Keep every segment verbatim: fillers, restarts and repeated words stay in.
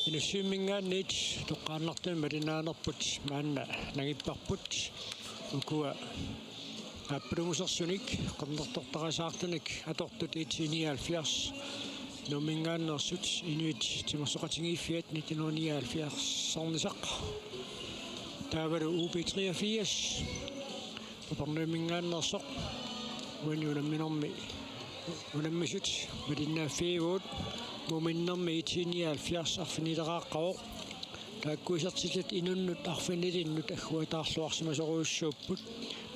Inussivimminngaanniit toqqaannartumik malinnaanerput maanna nangipparput. Ukua aappalungusersunik qernertortarisaartunik atortut I T nioghalvfjerds. Nuumminngaanneersut inuit timersoqatigiiffiat nitten hundrede nioghalvfjerds-ernisaq. Taavalu U B treogfirs. Upernavimminngaanneersoq uani unamminermi unammisut malinnaaffigivagut. Muuminnermi I T nioghalvfjerds arfinileraqqavoq. Taakku isertitat inunnut arfinilinnut agguataarluarsimasorujussuupput: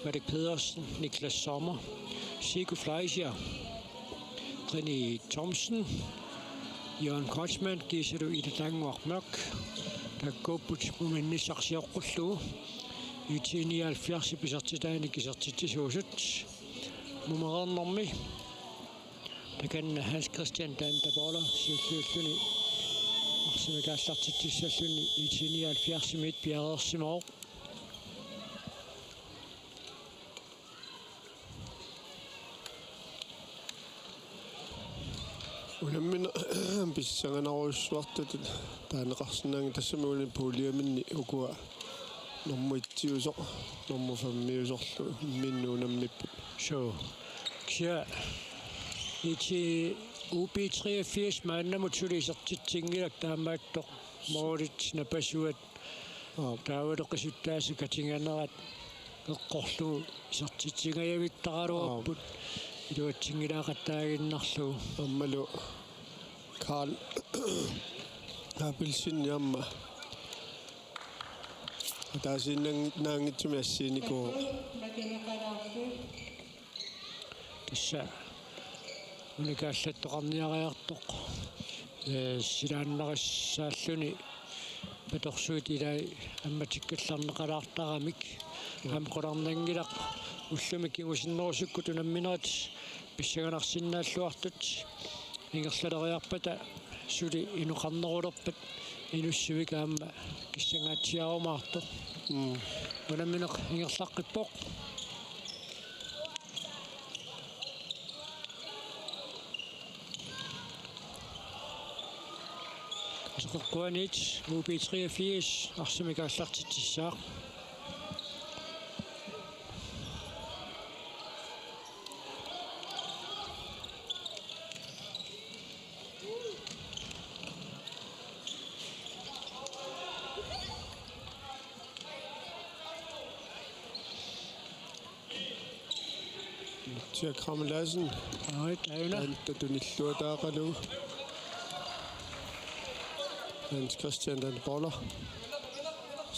Malik Pedersen, Niklas Sommer, Sigurd Fleischer, René Thomsen, Jørgen Kreutzmann kiisalu Ida Tannguaq Mørch. Taakkuupput muuminnissaq sioqqullugu I T nioghalvfjerds-ip isertitaanik isertitsisuusut. Muumereernermi takanna Hans Christian Tanta Boller siulliulluni arsamik aallartitsissalluni I T nioghalvfjerds-imiit piareersimavoq. Unammineq pissanganarujussuartutut taaneqarsinnaanngilaq, tassami uani puljeminni ukua nummer et-iusoq, nummer fem-iusorlu imminnut unammipput. Suu. Kisianni I T U B treogfirs maannamut suli isertitsinngilaq, taamaattoq målit napasuat, aap, taavalu qisuttaasut katiganerat eqqorlugu isertitsigajavittaraluarput. Aap. Iluatsinngilaqattaaginnarlugu. Aammalu Karl Abelsen aamma ataasiinnaanngitsumik assiinikuuvoq. Tassa unikaallattoqarniariartoq, ee, silaannarissaalluni patorsuit ilai ammatikkallarneqalaartaramik. Aamma qularnanngilaq ullumi kingusinnerusukkut unamminerit pissanganarsinnaalluartut ingerlaleriarpata suli inoqarnerulerpat Inussivik aamma kissangaatsiarumaartoq. Mm. Unammineq ingerlaqqippoq. Ateqarquaniit U B treogfirs arsamik aallartitsissaaq. Jack Ramme Larsen. Ai, taanna. Anta tunilluataaqalugu. Hans Christian Tanta Boller.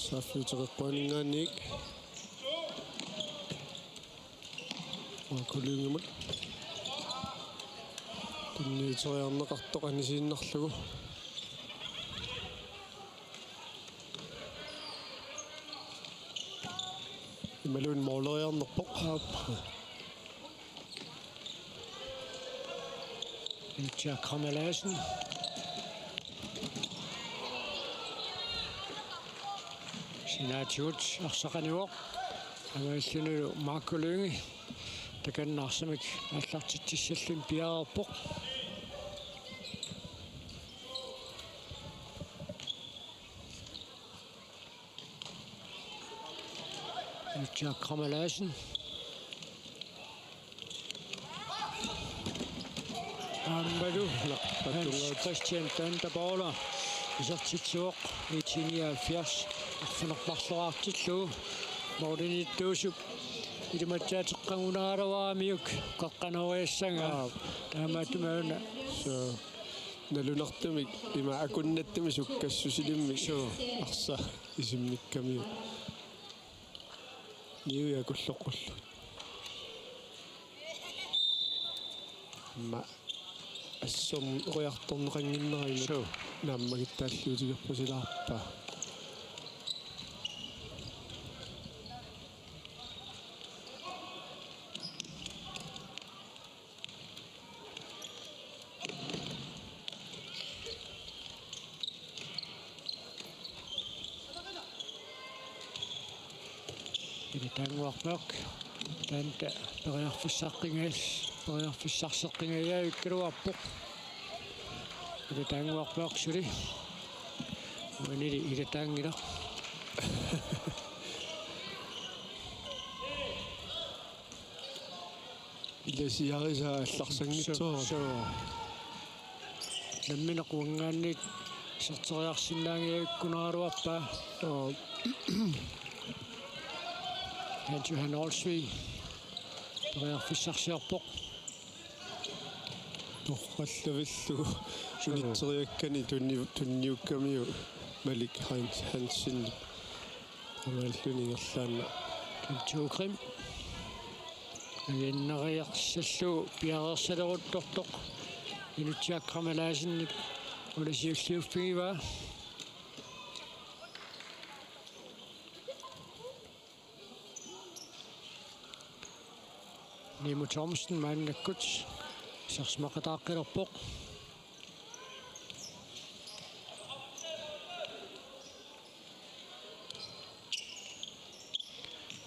Saaffiuteqarquaninngaanniit. Marco Lyngemut. Tunniuteriarneqartoq anisiinnarlugu. Imaluunniit måleriarnerpoq. Aap. Jack Ramme Larsen. Sinaatigut arsaq anivoq. Taamaalillunilu Marco Lynge takanna arsamik aallartitsissalluni piareerpoq. Jack Ramme Larsen. Aammalu Hans Christian Tanta Boller isertitsivoq, I T nioghalvfjerds arfineq-marloraartillugu. Målimiittuusup ilimatsaateqqagunaraluaramiuk qeqqanoriassangaa. Aap. Taamaattumik una. Suu. Nalunartumik ima akunnattumik sukkassusilimmik. Suu. Arsaq isimmikkamiuk. Niuiakulloqqullugit. Aamma assorn-, oriartorneqannginnera ima. Suu. Naammagittaalliutigerpasilaarpaa. Ida Tannguaq Mørch. Tanta periarfissaqqingas-, periarfissarseqqingajavikkaluarpoq. Ida Tannguaq Mørch suli. Uanili ilataanngilaq. Ilasiarisaa allarsanngitsoorami. Suu. Nammineq uanngaanniit iserteriarsinnaanngikkunaraluarpaa. Oo. Hans Johan Olsvig. Periarfissarsiorpoq. Torrallavillugu. Suu. Unitseriakkani tunni-, tunniukkamiuk Malik Hans-, Hansen. Aamma ulluni ingerlaannaq. Kim Thugrim. Aginnariarsallugu piareersaleruttortoq. Inutsiaq Kramalaasennip una siulliuffigivaa. Nimo Thomsen maannakkut isersimaqataaqqilerpoq.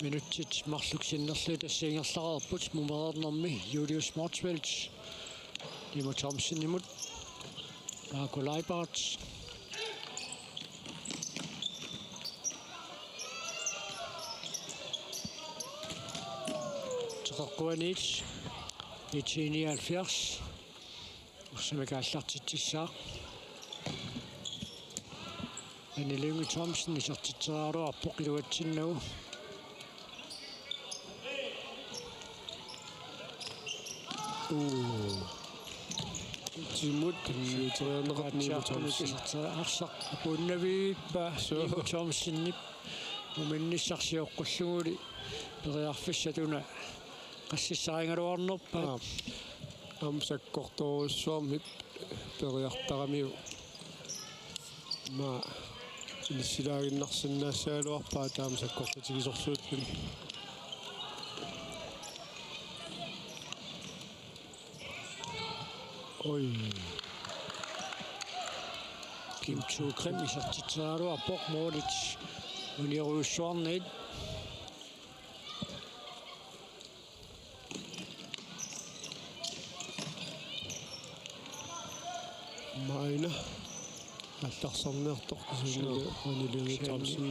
Minutsit marluk sinnerlugit tassa ingerlareerput, mumereernermi Julius Motzfeldt, Nimo Thomsenimut, Marco Leibart. Teqeqquaniit, I T nioghalvfjerds. Arsamik aallartitsissaaq. Anni Lynge Thomsen isertitseriaraluarpoq iluatsinnagu. Uu. Timut tunniuteriarneqarpoq Nimo Thomsen. Arsaq apuunnavippa. Suu. Nimo Thomsenip uminnissaq sioqqulluguli periarfissat una qassissarigaluarnerpaat. Aap. Aamma sakkortoorujussuarmik periartaramiuk. Aamma inissilaaginnarsinnaassagaluarpaat aamma sakkortutigisorluulluni. Oj. Kim Thugrim isertitseriaraluarpoq, målit uniorujussuarniit. Maina. Allarsarniartoq kisianni. Suu. Uani Lynge Thomsen.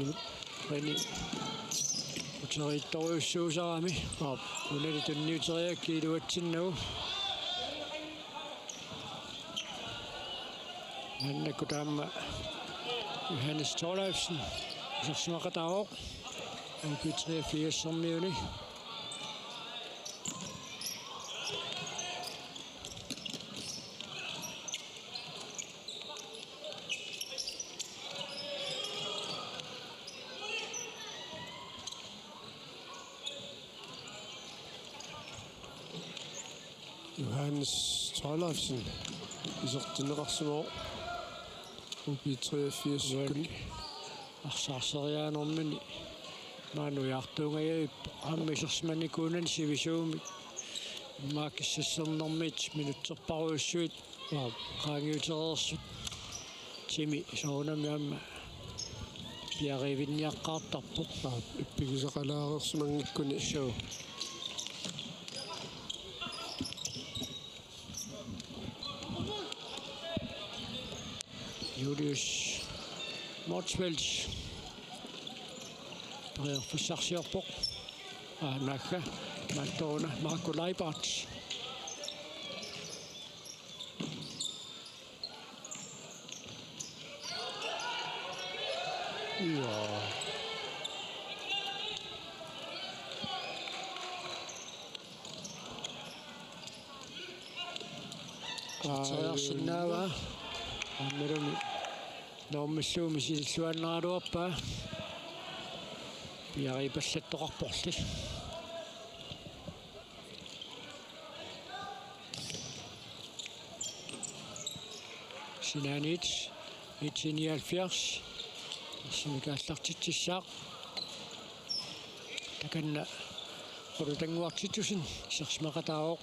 Uani. Uteriittorujussuusarami. Aap. Unali tunniuteriakkit iluatsinnagu. Maannakkut aamma Johannes Thorleifsen isersimaqataavoq. U B treogfirsimiuni. Johannes Thorleifsen isertinneqarsimavoq U B treogfirs. Uani. Arsaarseriaanermini maani ujartuungajavippoq aamma isersimanikuunani sivisuumik. Immaqa kissassernermiit minutserparujussuit. Aap. Qaangiutereersut. Timi soorunami aamma piarivinniaqqaartarpoq. Aap, ippigisaqalaareersimanngikkuni. Suu. Julius Motzfeldt. Periarfissarsiorpoq. Aa, naagga. Maattoruna Marco Leibart. Joo. Aa, iserteriarsinnaavaa. Aammalumi normiillugu misililluinnaraluarpaa. Piariipallattoqarporli. Sinaaniit I T nioghalvfjerds. Arsamik aallartitsissaaq. Takanna Qulutannguaq Titussen isersimaqataavoq.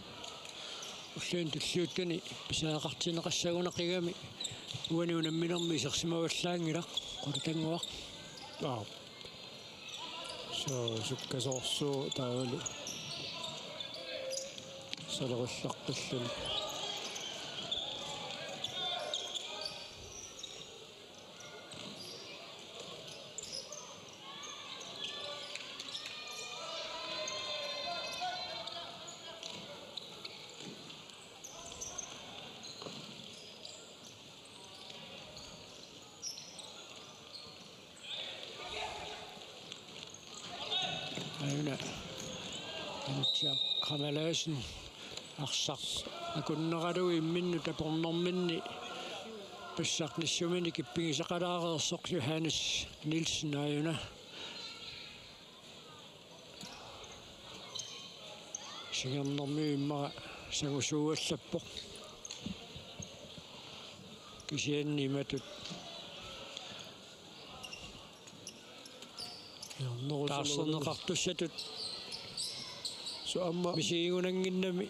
Ulluni tulliuttuni pisariaqartinneqassagunaqigami uani unamminermi isersimavallaanngilaq Qulutannguaq. Aap. Suu, sukkasoorsuuvoq taavalu. Salerullaqqilluni. Anutsiaq Kamalaisen arsaq akunneralugu imminnut apornerminni passarnissuminik ippigisaqalaareersoq Johannes Nielsen aajuna. Singernermiut immaqa sangusuuallappoq. Kisianni imatut taarserneqartussatut. Su aamma misigigunannginnami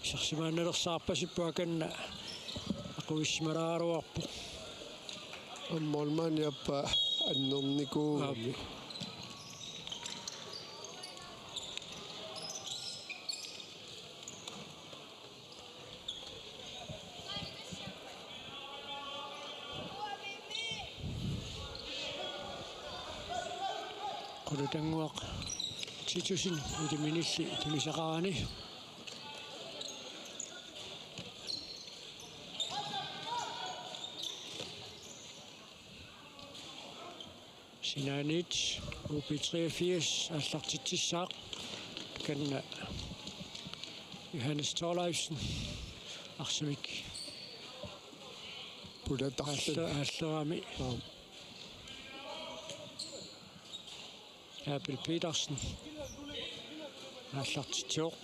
isersimaannalersaarpasippoq, akanna aquissimalaaraluarpoq. Aamma målmandi aappaa annernikuugami. Aap. Qulutannguaq Titussen iliminilli tunisaqarani. Sinaaniit U B treogfirs aallartitsissaaq. Akanna Johannes Thorleifsen arsamik pulatarluni. Aallerami. Aap. Abel Petersen aallartitsivoq.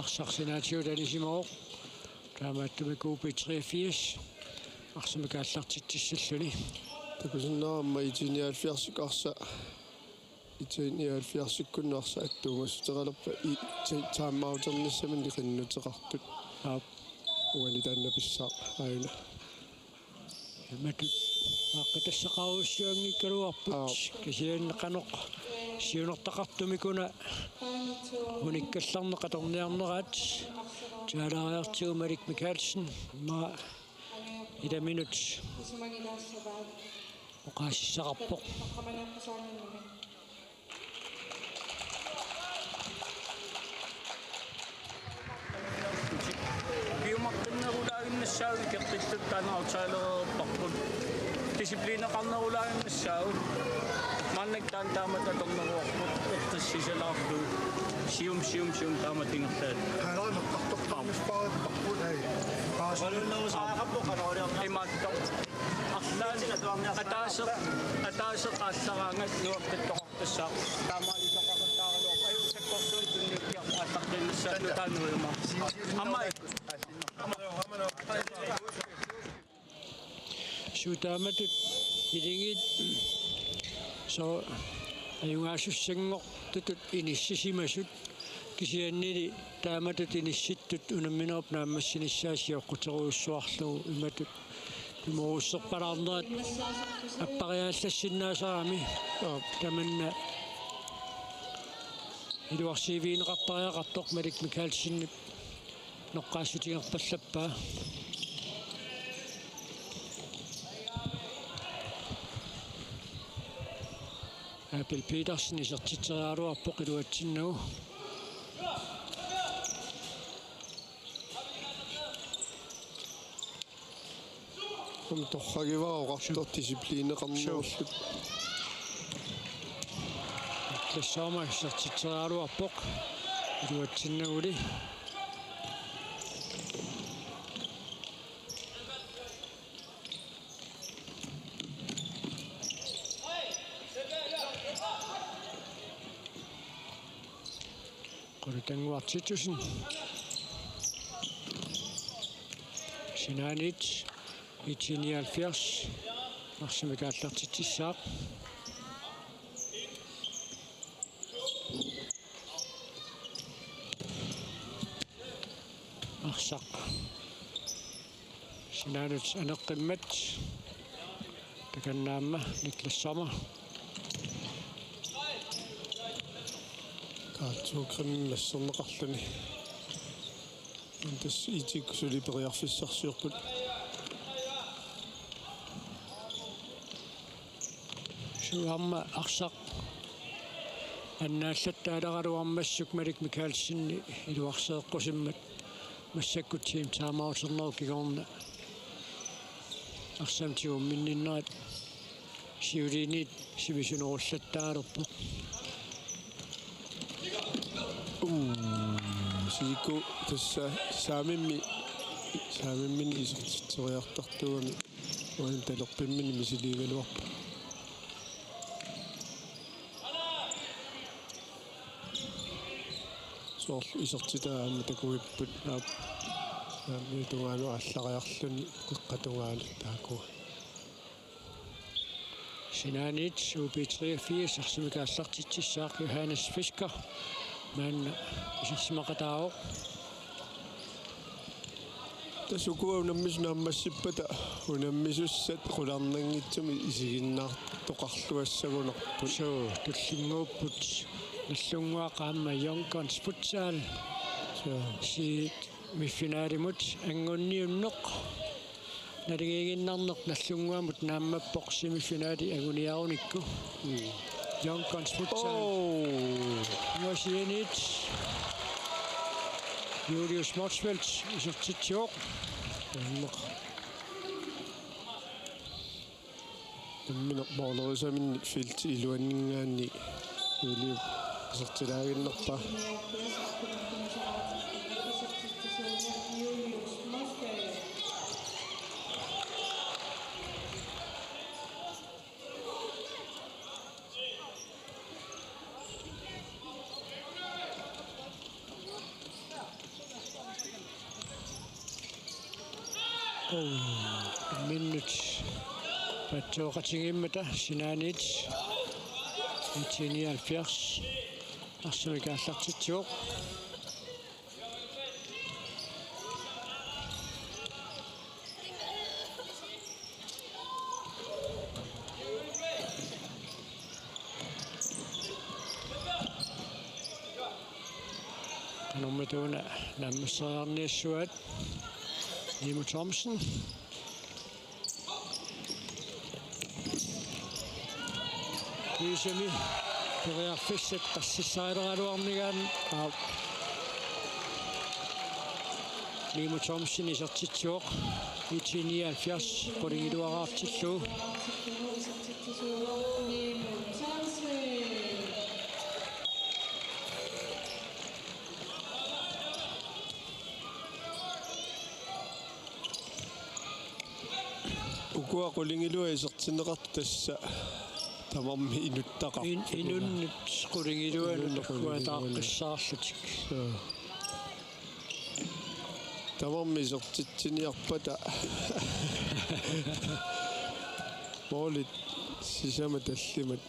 Arsaq sinaatigut anisimavoq. Taamaattumik U B treogfirs arsamik aallartitsissalluni. Takusinnaavarma I T nioghalvfjerds arsaq, I T nioghalvfjerds-ikkunni arsaq attuumassuteqalerpat I T timeouternissaminnik qinnuteqartut. Aap. Uani taanna pissaaq aajuna. Imatut aaqqitassaqarujussuanngikkaluarput. Aap. Kisianni qanoq siunertaqartumik una unikkallarneq atorniarneraat taalaariartigu Malik Mikaelsen immaqa ilaminut oqaasissaqarpoq. Piumaqqinnerulaaginnassaagut, keqqilluta taanna aftalereerparput. Disciplineqarnerulaaginnassaagut. Maannakkut taanna taamatut atorneruarput, eqqissisalaarlugu. Sium, sium, sium taamatut ingerlaat. Imaattoq. Arlaannik ataaseq, ataaseq aallaraangat nuaqqittoqartussaavoq. Taamaalisoqaqattaaraluarpoq. Ajuusakkut tunniukkiarput aallartiinnassaaq nutaanuiuma. Aamma. Suu taamatut iligiit sooq ajugaassussanngortutut inissisimasut. Kisiannili taamatut inissittut unamminerup naammassinissaa sioqquterujussuarlugu imatut pimoorussuserpalaarnerat appariaallassinnaasarami. Aap. Tamanna iluarsiivigineqartariaqartoq Malik Mikaelsenip noqqaassutigerpallappaa. Abel Petersen isertitseriaraluarpoq iluatsinnagu. Aamma torragivara oqartoq disciplineqarnerullutik. Niklas Sommer isertitseriaraluarpoq iluatsinnaguli. Qulutannguaq Titussen. Sinaaniit I T nioghalvfjerds arsamik aallartitsissaaq. Arsaq sinaanut aneqqimmat. Takanna aamma Niklas Sommer. Karl Thorgrim nasserneqarluni. Tassa I T-kkut suli periarfissarsiorput. Suu aamma arsaq annaallattaaleraluarmassuk Malik Mikaelsenip iluarseeqqusimmat massakkut team timeouternerup kingorna Arsamik tigumminninnerat siuliiniit sivisunerullattaalerpoq. Uu, Siku tassa saamimmi, saamimminni isertitseriartartuugami uani talerpimminni misiliigaluarpoq. Soorlu isertitaa aamma takugipput, aap, aamma tungaanut aallariarluni qeqqatungaanut taakku. Sinaaniit U B treogfirs arsamik aallartitsissaaq Johannes Fisker. Maanna isersimaqataavoq. Tassa ukua unammisut naammassippata unammisussat qularnanngitsumik isiginnaartoqarluassagunarput. Suu, tullinnguupput Nagdlunguaq aamma Young Guns Futsal. Suu. Semifinalimut anguniunneq. Naligiinnarneq Nagdlunguamut naammappoq semifinali anguniarunikku. Mm. Young Guns Futsal. Oh. Nuasianit. Julius Motzfeldt isertitsivoq. Nammineq målerisaminnik feltip iluaninngaanniit Julius isertilaaginnarpaa. Minut. Patsooqatigiimmata sinaaniit. IT nioghalvfjerds. Arsamik aallartitsivoq. Nummer to-na naammasseriarniassavat Nimo Thomsen. Kiisami periarfissat qassissarileraluarnigaat, aap, Nimo Thomsen isertitsivoq. IT nioghalvfjerds qulingiluaraartillugu. Ukua qulingiluat isertinneqartut tassa tamarmik inuttaqarput. In-, inunnut qulingiluanut. Inunnut qulingiluanut. Takuataaqqissaarlutik. Suu. Tamarmik isertitsiniarpata. Målit sisamat tallimat.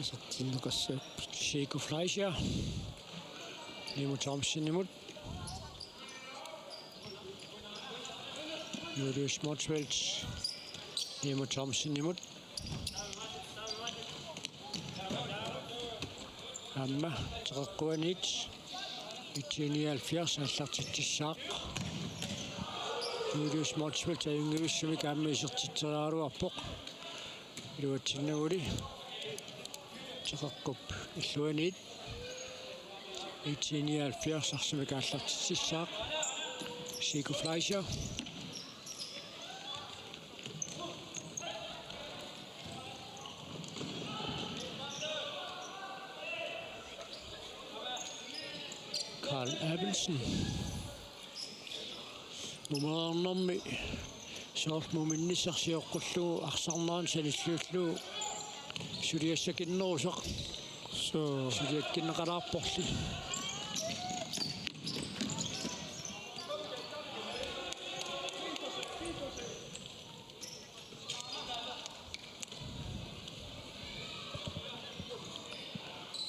Isertinneqassaapput. Chico Fleischer. Nimo Thomsenimut. Julius Motzfeldt. Nimo Thomsenimut. Aamma teqeqquaniit. IT nioghalvfjerds aallartitsissaaq. Julius Motzfeldt ajunngivissumik aamma isertitseriaraluarpoq. Iluatsinnaguli. Teqeqqup illuaniit. IT nioghalvfjerds arsamik aallartitsissaaq. Chico Fleischer. Karl Abelsen. Mumereernermi soorlu muminnissaq sioqqullugu arsarnerani sanilliullugu suliassakinnerusaq. Suu. Suliakkinneqalaarporli.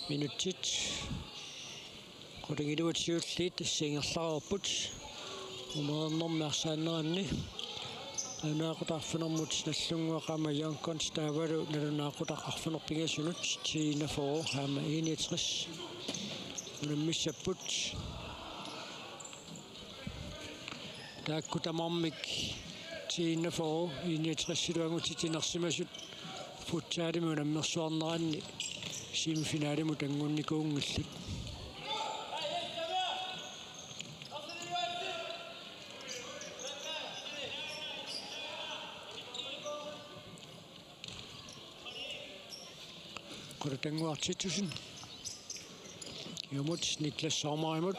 Minutsit qulingiluat siulliit tassa ingerlareerput. Mumereernermi arsaanneranni nalunaaqutaq arfinermut Nagdlunguaq aamma Young Guns taavalu nalunaaqutaq arfineq-pingasunut T enogfyrre aamma enogtres unammissapput. Taakku tamarmik T enogfyrre enogtresilu angutit inersimasut futsalimi unammersuarneranni semifinalimut anngunnikuunngillat. Qulutannguaq Titussen. Kiumut Niklas Sommerimut.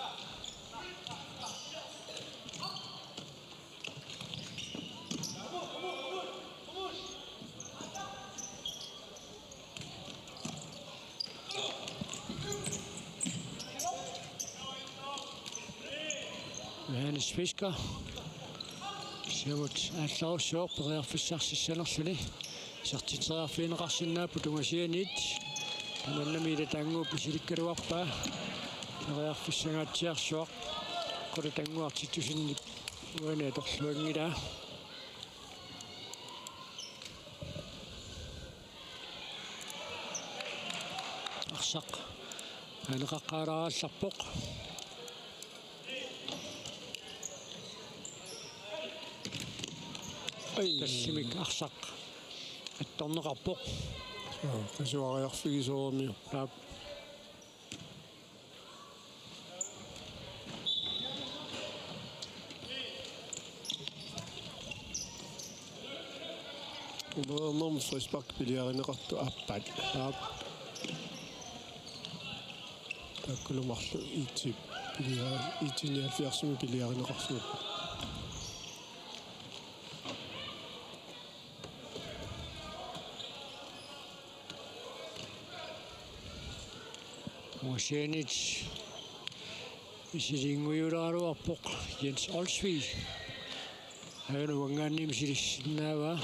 Johannes Fisker. Siumut aallarussuaq periarfissarsissanerluni. Isertitseriarfigineqarsinnaapput tungasianiit. Tamannami Ilataannguup misilikkaluarpaa. Periarfissanngaatsiarsuaq. Qulutannguaq Titussenip uani atorluanngilaa. Arsaq aaneqaqqaalaarallarpoq. Ai. Tallimik arsaq attorneqarpoq. Aa, qasuariarfigisooramiuk. Aap. Umaarnermi frispark piliarineqartoq aappaat. Aap. Taakkulu marluk I T pilia-, I T nioghalvfjerdsimi piliarineqarsimapput. Tungasianiit misilinnguugaluarpoq Jens Olsvig. Aana uanngaanniit misilissinnaavaa.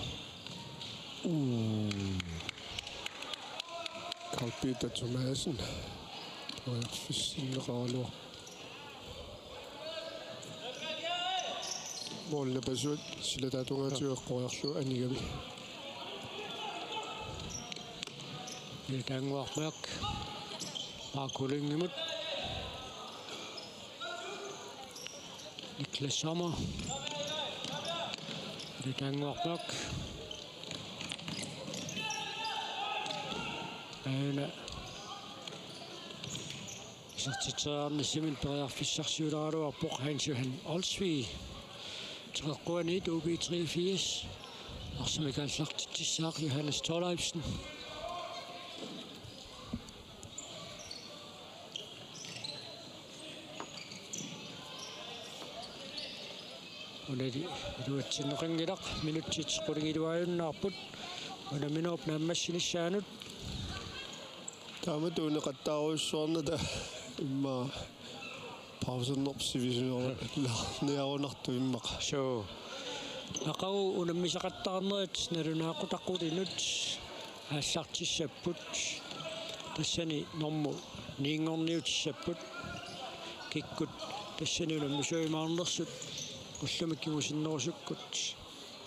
Uu. Carl Peter Thomassen. Periarfissinneqaraluarpoq. Målip napasuat silataata tungaatigut eqqoriarlugu anigami. Ilataannguaq Mørch. Marco Lyngimut. Niklas Sommer. Ilataannguaq Mørch. Aana isertitseriarnissaminut periarfissarsiulaaraluarpoq Hans Johan Olsvig. Teqeqquaniit U B treogfirs. Arsamik aallartitsissaaq Johannes Thorleifsen. Unali iluatsinneqanngilaq, minutsit qulingiluaajunnaarput unamminerup naammassinissaanut. Taamatut uneqattaarujussuarnata immaqa pausernerput sivisunerulaarniarunartoq immaqa. Suu. Aqagu unammisaqattaarnerit nalunaaqutaq qulinut aallartissapput. Tassani normu niinngorniutissapput. Kikkut tassani unammisuujumaarnersut ullumi kingusinnerusukkut.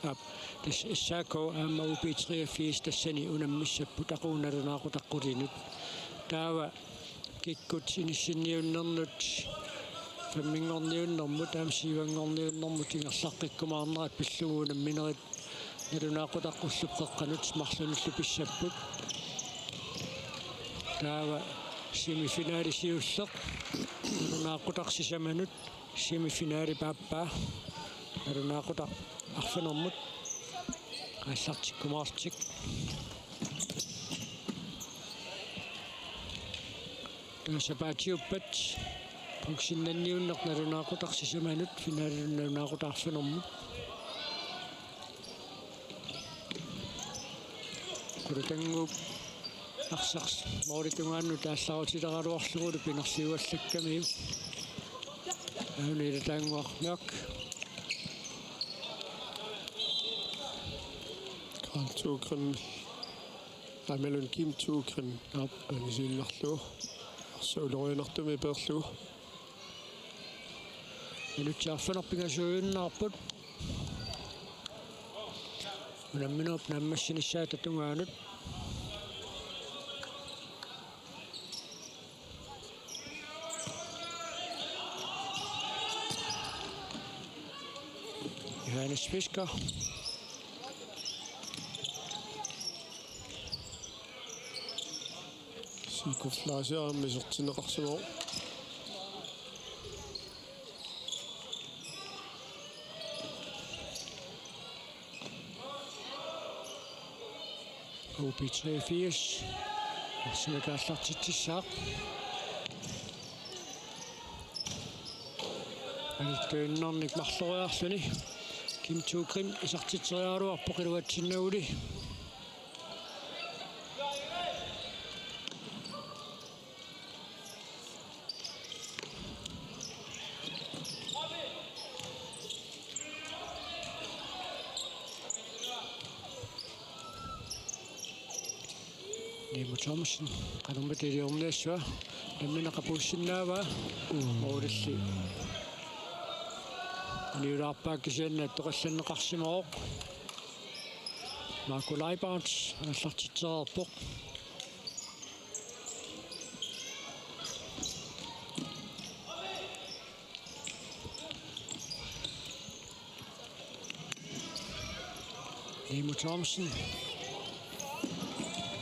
Aap, tassa S A K aamma U B treogfirs tassani unammissapput aqagu nalunaaqutaq qulinut. Taava kikkut inissinniunnernut, femminngorniunnermut aamma syvinngorniunnermut ingerlaqqikkumaarnerat pillugu unamminerit nalunaaqutaq ullup qeqqanut marlunullu pissapput. Taava semifinali siulleq nalunaaqutaq sisamanut, semifinalip aappaa nalunaaqutaq arfinermut aallartikkumaarlutik. Taava sapaatiuppat punksinnanniunneq nalunaaqutaq sisamanut, finalillu nalunaaqutaq arfinermut. Qulutannguup arsaq målip tungaanut aallarutileraraluarlugulu pinerliuallakkamiuk. Aana Ilataannguaq Mørch. Karl Thorgrim. Aamma Kim Thorgrim. Aap. Anisiinnarlugu. Arsaq ulorianartumik peerlugu. Minutsit arfineq-pingasuujunnaarput. Unamminerup naammassinissaata tungaanut. Johannes Fisker. Kullaasiarami isertinneqarsimavoq. U B treogfirs. Arsamik aallartitsissaaq. Anittuinnarnik marloriarluni. Kim Thue Grim isertitseriaraluarpoq iluatsinnaguli. Nimo Thomsen, qanormita iliorniassava, nammineq qapuussinnaavaa, målilli uniulaarpaa kisianni attoqallanneqarsimavoq. Marco Leibert aallartitsereerpoq. Nimo Thomsen.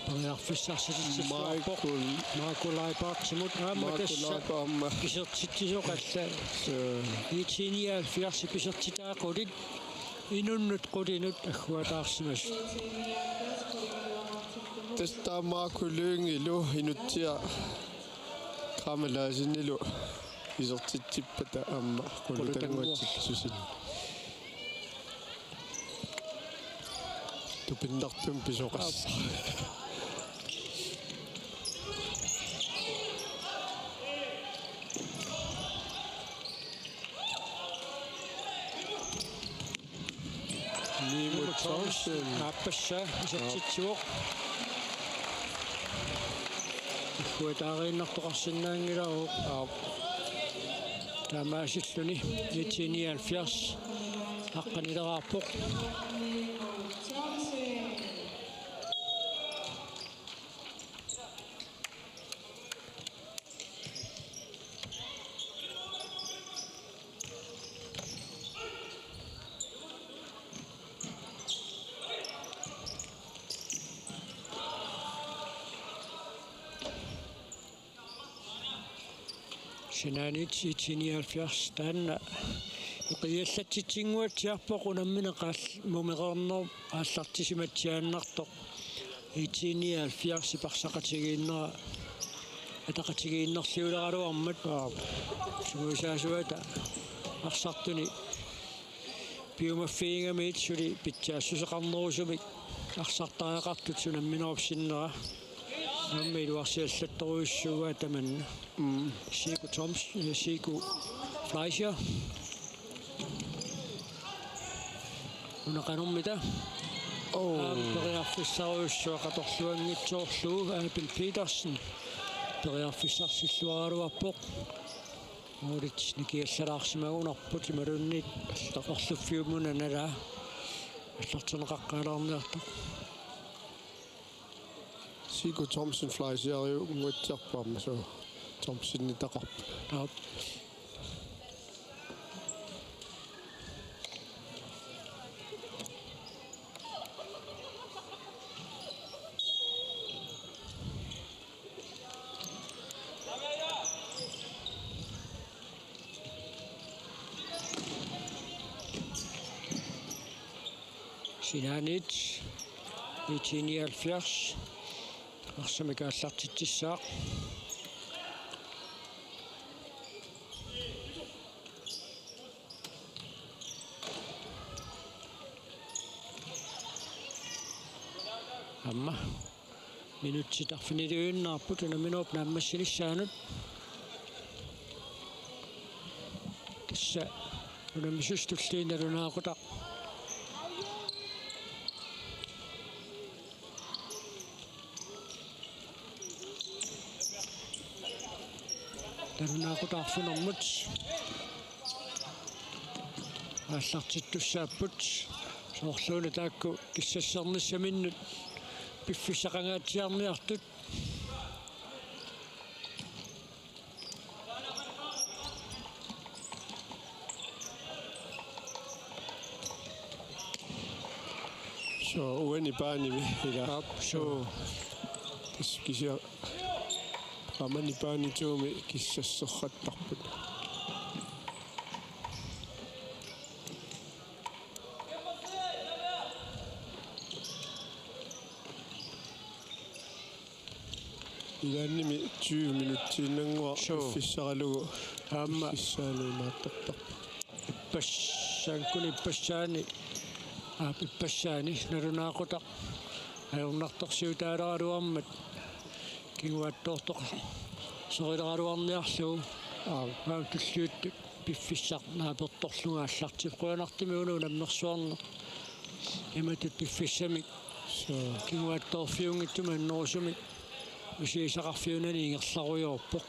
Periarfissarsitsisoq Michael. Marco Leibertimut. Aamma Marco tassa Leiber aamma. Isertitsisoq alla. Suu. I T nioghalvfjerds isertitaat qulit inunnut qulinut agguataarsimasut. Tassa taava Marco Lyngilu Inutsiaq Kramer Larsenilu isertitsippata aamma qulutannguatsillutik. Tupinnartumik pisoqassaq. Nimo Thomsen. Aappassaa isertitsivoq. Agguataariinnartoqarsinnaanngilagut. Aap. Taamaasilluni I T nioghalvfjerds aqqanileraarpoq. Sinaaniit I T nioghalvfjerds taanna eqiallatsitsinnguatsiarpoq unammineq aal-, mumereerneq aallartisimatsiaannartoq. I T nioghalvfjerds iparsaqatigiinnera ataqatigiinnerliuleraluarmat. Aap. Sungiusaasuata arsartuni piumaffigigamigit suli pitsaassuseqarnerusumik arsartariaqartut unamminerup sinnera. Aamma iluarsiallattorujussuuaa tamanna. Mm. Siku Thoms-, eh, Siku Fleischer. Una qanormita? Oh. Aamma periarfissarujussuaq atorluanngitsoorlugu Abel Petersen. Periarfissarsilluaraluarpoq. Målit nikiallalaarsimagunarput imaluunniit orluffiup una nalaa aallartinneqaqqaalaarniartoq. Siku Thomsen Fleischer-iunnguatsiarpoq aamma suu Thomsenitaqarpoq. Aap. Sinaaniit I T nioghalvfjerds arsamik aallartitsissaaq. Aamma minutsit arfiniliinnarput unamminerup naammassinissaanut. Tassa unammisut tulliit nalunaaqutaq. Nalunaaqutaq arfinermut aallartittussaapput. Soorluuna taakku kissassernissaminnut piffissaqangaatsiarniartut. Suu, uani baanimi ila. Aap, suu. Tassa kisianni Qamani paanituumi kissasserrattarput. Ilaannimi tyve minutsiinnannguaq. Suu. Piffissaralugu. Aamma. Piffissaanut imaattortarpoq. Ippassaani, ippassaani, aap, ippassaani nalunaaqutaq ajornartorsiutaaleraluarmat kinguaattoortoq sorileraluarniarlugu, aap, aap, tulliuttut piffissaq naapertorlugu aallartippoq. Qujanartumik una unammersuarneq imatut piffissamik. Suu. Kinguaattoorfiunngitsumik annerusumik misigisaqarfiunani ingerlarujoorpoq.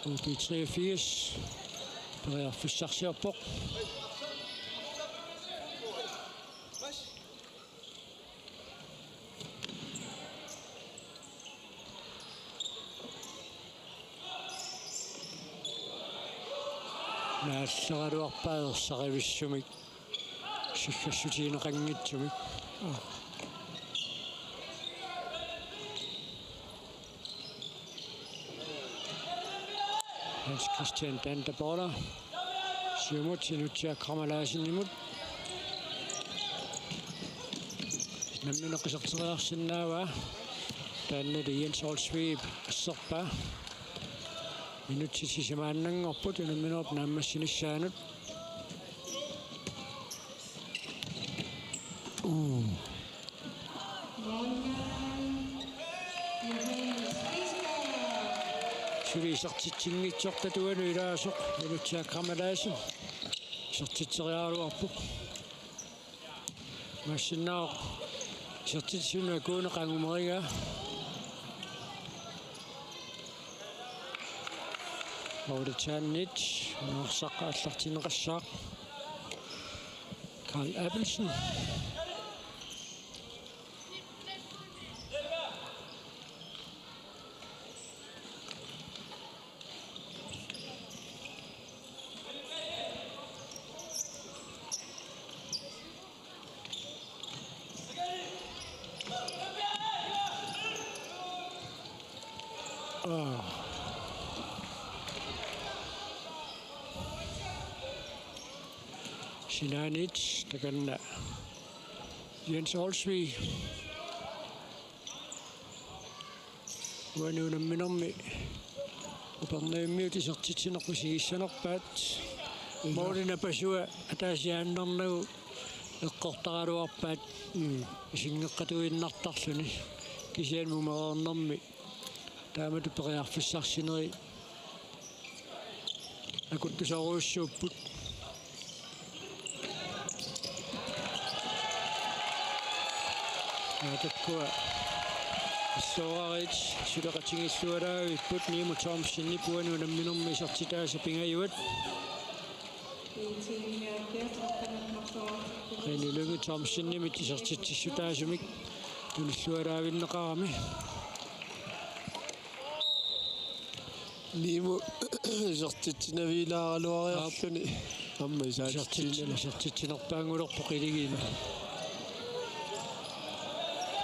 U B treogfirs periarfissarsiorpoq. Naalleraluarpaa ersarivissumik sillassutigineqanngitsumik. Hans Christian Danterborla. Siumut Inutsiaq Kamalaasenimut. Nammineq iserteriarsinnaavaa. Taannali Jens Olsvig asserpaa. Minutsit sisamaannanngorput unamminerup naammassinissaanut. Uu. Suli isertitsinngitsoortatuanut ilaasoq Inutsiaq Kamalaasen isertitseriaraluarpoq. Imaassinnaavoq isertitsissunnguaq akuuneq angumerigaa. Aulitsaannit unarsaq aallartinneqassaaq. Karl Abelsen. Aa. Sinaanit takanna Jens Olsvig. Uani unamminermi Upernavimmiut isertitsineq misigissanerpaat. Ila. Målip napasua ataasiaannarnagu eqqortaraluarpaat. Mm. Isinngeqqatuinnartarluni. Kisianni mumereernermi taamatut periarfissarsinerit akuttusorujussuupput. Aa, takkua assoorarit suleqatigilluaraavipput. Nimu Thomsenip uani unamminermi isertitaasa pingajuat. Rene Lynge Thomsenimit isertitsissutaasumik tunilluaraavinneqarami. Nimu isertitsinaviilaaraluariarluni. Aamma isertitsin-, isertitsinerpaanngulerpoq iligiinnaq.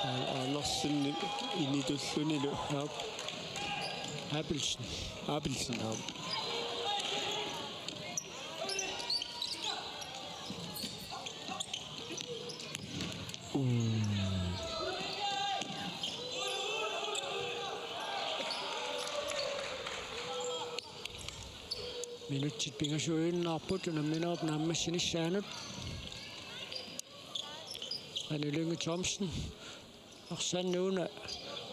Aa, Andersen initullunilu. Aap. Abelsen. Abelsen, aap. Minutsit pingasuinnarput unamminerup naammassinissaanut. Rene Lynge Thomsen. Arsaq una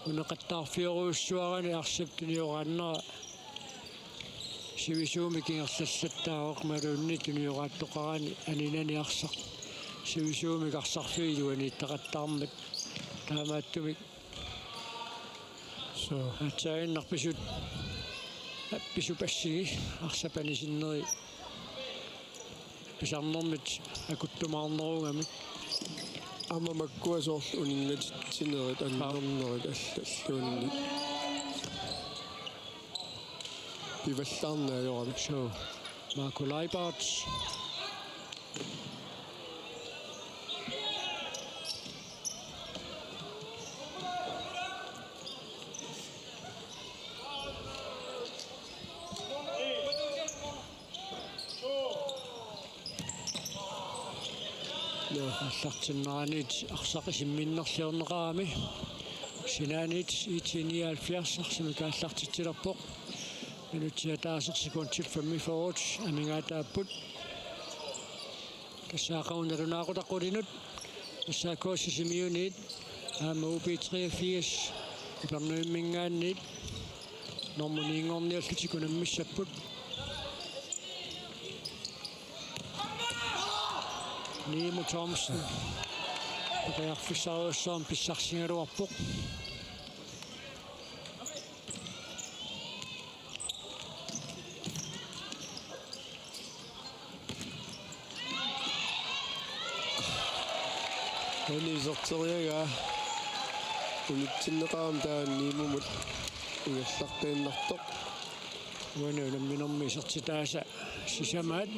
uneqattaarfiorujussuarani arsap tunioraannera sivisuumik ingerlallattaarpoq imaluunniit tunioraattoqarani aninani arsaq sivisuumik arsarfiit iluaniittaqattaarmat taamaattumik. Suu. Aatsaannaq pisut, pisup assigi arsap anisinneri pisarnermit akuttumaarnerugamik. Aamma makkua soorlu uninngatitsinerit, annernerit allalluunniit. Pivallaarneq ajoramik. Suu. Marco Leibert. Aallartinneraniit arsaq isimminnerliorneqarami. Sinaaniit IT nioghalvfjerds arsamik aallartitsilerpoq. Minutsit ataaseq sekundit femogfyrre amigaataapput. Tassa aqagu nalunaaqutaq qulinut. Tassa A K K Sisimiuniit aamma U B treogfirs Upernavimminngaanniit normu niinngorniullutik unammissapput. Nimo Thomsen periarfissarujussuarmik pissarsigaluarpoq. Uni iserteriaraa unitsinneqarami taava Nimomut ingerlaqqiinnartoq. Uani unamminermi isertitaasa sisamaat.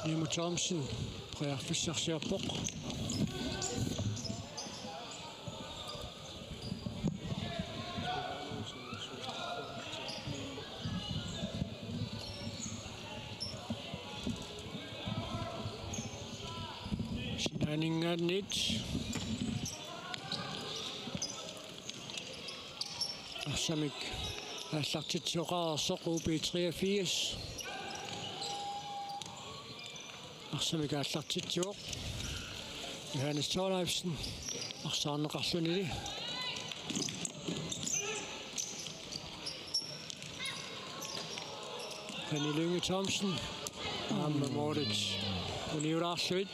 Nimo Thomsen periarfissarsiorpoq. Sinaaninngaanniit arsamik aallartitsisoqartoq U B treogfirs. Arsamik aallartitsivoq Johannes Thorleifsen arsaarneqarlunili. Hanni Lynge Thomsen aamma målit uniulaarlugit.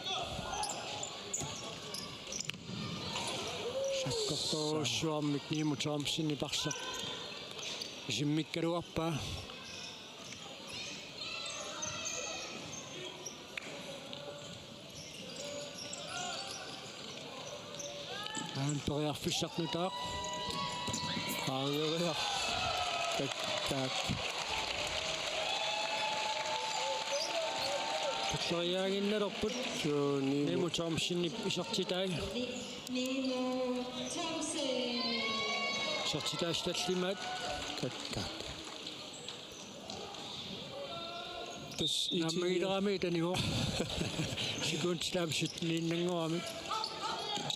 Sakkortoorujussuarmik Nimo Thomsenip arsaq isimmikkaluarpaa. Aamma periarfissaq nutaaq. Qaangeriarluni. Takkaak. Tulleriaaginnalerput. Suu, Nimo. Nimo Thomsenip isertitai. Nimo Thomsen. Isertitaasa tallimaat. Takkaak. Tassa iti- Naammagilerami tanivo. Sekundit taamaattut niinnanngorami.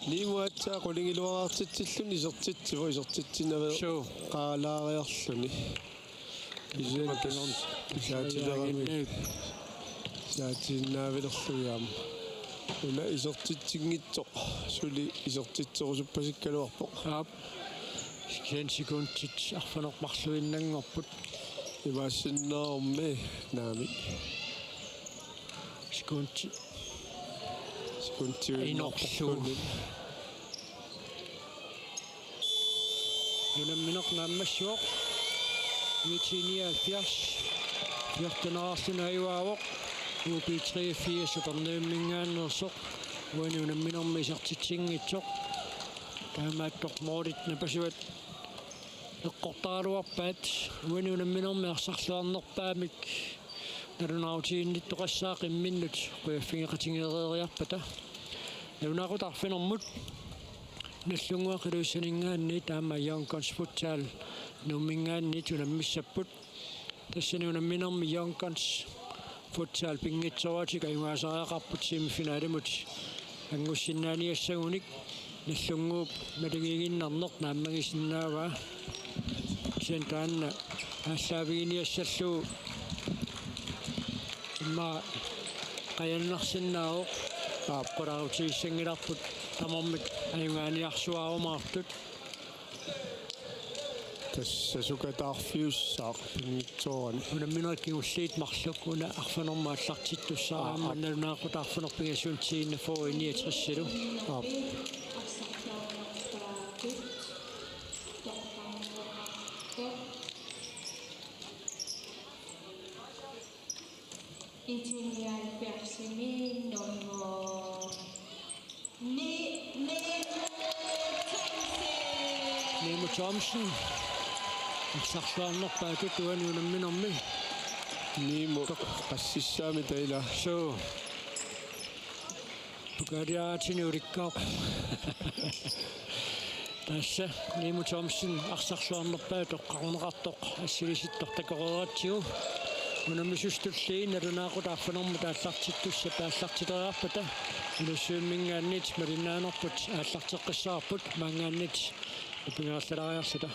Nimo aatsaat qulingiluaraartitsilluni isertitsivoq, isertitsinnaveersaalaariarluni. Suu. Kisianni tassa pisaatilerami. Pisaatiinnaavilerlugit. Pisaatiinnaavilerlugit aamma. Una isertitsinngitsoq suli isertitserusuppassikkaluarpoq. Aap. Kisianni sekundit arfineq-marluinnanngorput. Imaassinnaagami naamik. Sekundit. Sekundit inorlu. Unammineq naammassivoq. IT nioghalvfjerds. Fjortenerarluni ajugaavoq. U B treogfirs Upernavimminngaanneersoq. Uani unamminermi isertitsinngitsoq. Taamaattoq målit napasivat eqqortaraluarpaat. Uani unamminermi arsarluarnerpaamik nalunaarutiginnittoqassaaq imminnut qujaffigeqatigeeriarpata. Nalunaaqutaq arfinermut Nagdlunguaq Ilulissaninngaanniit aamma Young Guns Futsal Nuumminngaanniit unammissapput. Tassani unamminermi Young Guns Futsal pinngitsooratik ajugaasariaqarput semifinalimut angussinnaaniassagunik. Nagdlunguup naligiiginnarneq naammagisinnaavaa. Kisianni taanna aallaaviginiassallugu immaqa qajannarsinnaavoq. Aap. Qularutigissanngilarput tamarmik ajugaaniarsugaarumaartut. Tassa sukataarfiussaaq pinngitsoorani. Unamminerit kingulliit marluk una arfinermut aallartittussaammat. Aa, aap. Nalunaaqutaq arfineq-pingasunut tiinnafforu niogtresilu. Aap. IT nioghalvfjerdsimi nummer ni, Nimo Thomsen. Nimo Thomsen. Arsarluarnerpaatut uani unamminermi. Nimo qassissaami taila. Suu. Kaaliaatini ulikkaaq. Tassa Nimo Thomsen arsarluarnerpaatut toqqarneqartoq assilisittoq takoreeratsigu. Unammisut tulliit nalunaaqutaq arfineq-marlunut aallartittussat aallartileriarpata Ilulissavimminngaanniit malinnaanerput aallarteqqissavarput, maanngaanniit nipangerlalaariarluta.